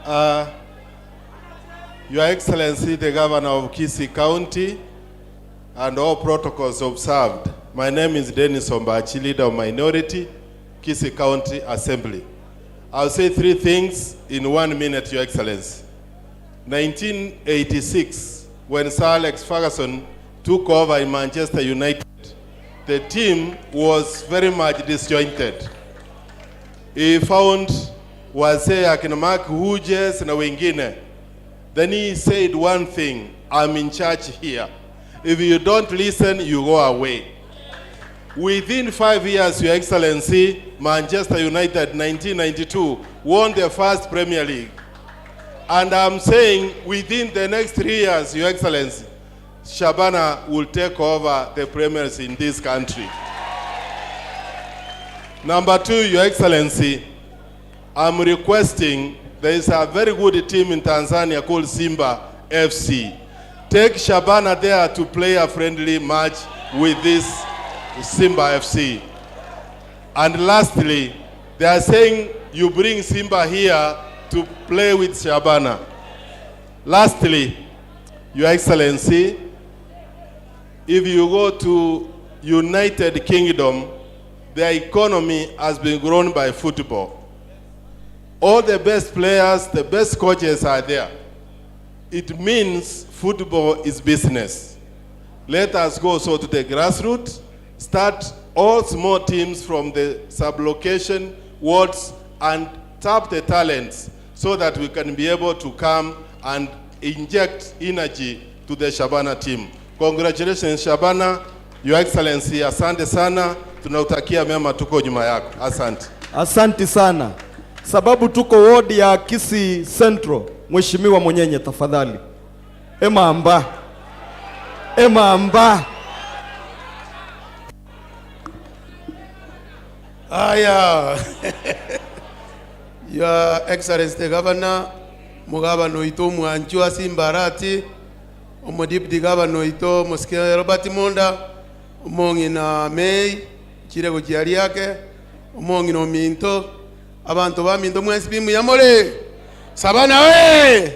Uh, Your Excellency, the Governor of Kisii County, and all protocols observed. My name is Dennis Ombachi, Leader of Minority, Kisii County Assembly. I'll say three things in 1 minute, Your Excellency. 1986, when Sir Alex Ferguson took over in Manchester United, the team was very much disjointed. He found wazee akina Mark Hughes na wengine. Then he said one thing, I'm in charge here. If you don't listen, you go away. Within 5 years, Your Excellency, Manchester United 1992 won the first Premier League. And I'm saying within the next 3 years, Your Excellency, Shabana will take over the premiers in this country. Number 2, Your Excellency, I'm requesting there is a very good team in Tanzania called Simba FC. Take Shabana there to play a friendly match with this Simba FC. And lastly, they are saying you bring Simba here to play with Shabana. Lastly, Your Excellency, if you go to United Kingdom, their economy has been grown by football. All the best players, the best coaches are there. It means football is business. Let us go so to the grassroots, start all small teams from the sub-location wards and tap the talents so that we can be able to come and inject energy to the Shabana team. Congratulations Shabana, Your Excellency, asante sana, tunakutakia mema, tuko nyuma yako. Asante. Asante sana. Sababu tuko ward ya Kisii Central. Mheshimiwa Monyenye tafadhali. Emamba. Emamba. Aya. Your Excellency the Governor, mugabano oito omwanchwa Simba Arati, omo deputy governor oito Mosike Robert Monda, omong'ina May, nchire gochia riake, omong'ina ominto, abanto baminto mwensi pi mbuya more? Sabana oye!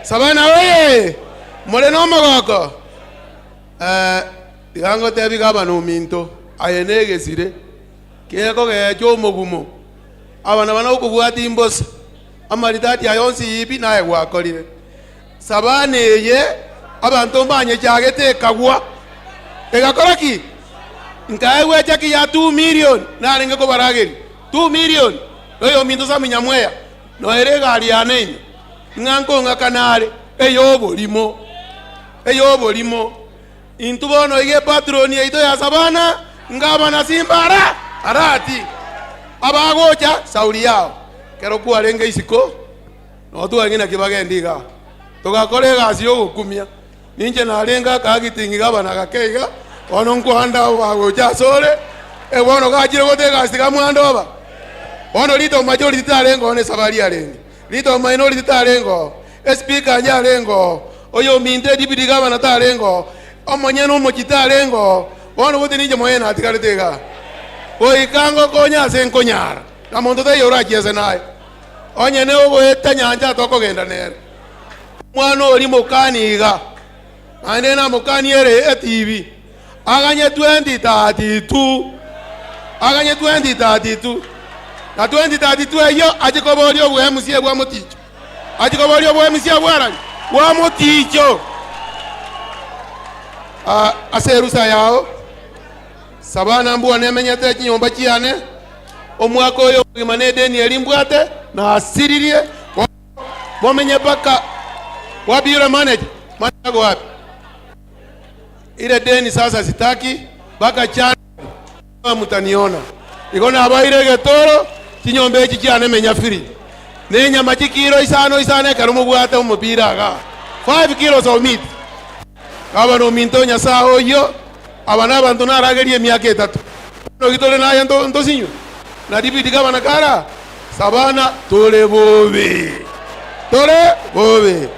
Sabana oye! More na omogoko? Eh, tiga ngotebi gavana ominto, aye negesire, Kekogecha omogumo, abana bane okobwata imbosa, amaritati aya onsi yibi naye gwakorire. Sabana eye abanto mbanyechagete ekagwa, egakora ki? Nkaegwa echaki ya two million narenge kobarageria, two million, noyominto Sammy Nyamweya, noere egari yane ime, ng'a nkong'akana are, ey'oborimo, ey'oborimo. Intwe bono iga epatroni yaito ya Sabana ngabana Simba Arati, abagocha sauri yao. Ekero kwarenge isiko, noo twarenge naki bagenda igaa, togakora egasi y'ogokumia. Ninche narenge akagitingi gabana gake iga, bono nkwanda abo bagocha asore, e bono gachire gote egasi tiga mwande oba. Bono rito majority tarenge oo nesabari arenge, rito minority tarenge oo. Espika yarenge oo, oyominto edipiti gavana tarenge oo, omonyene omochie tarenge oo, bono gose ninche monyene natigarete igaa. Goika ngokonye ase nkonyara, na monto taiyo orachiese naye. Onye nogoeta nyancha tokogenda nere. Omwana oria mokani iga, naende namokanie ere etibi, aganye 2032, aganye 2032, na 2032 eyio ache koboria oboemusie bwa moticho. Achia koboria oboemisia bw'arari bwa moticho ase erusa yao. Sabana mbua nemenyete chinyomba chiane, omwaka oyo omogima nedeni eria mbwate nasiririe, bono momenye mpaka wapi yule manager? Manager ako wapi? Ile deni sasa sitaki mpaka January mutaniona. Igo nabaeire egetoro, chinyomba echi chiane menya free. Ne enyama chikiro isano isano ekero mobwate omopira igaa. Five kilos of meat. Gavana ominto Nyasae oyio, aba nabanto naragerie emiaka etato. Bono ki tore naye ntosinywe? Na deputy gavana kara Sabana tore bobe. Tore bobe.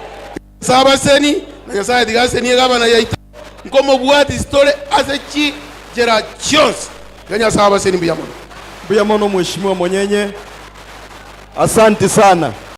Nyasae abaseni, na Nyasae tiga asenie gavana yaito, nkomobwatisi tore ase chinchera chionsi. Tiga Nyasae abaseni mbuya mono. Mbuya mono Mheshimiwa Monyenye. Asanti sana.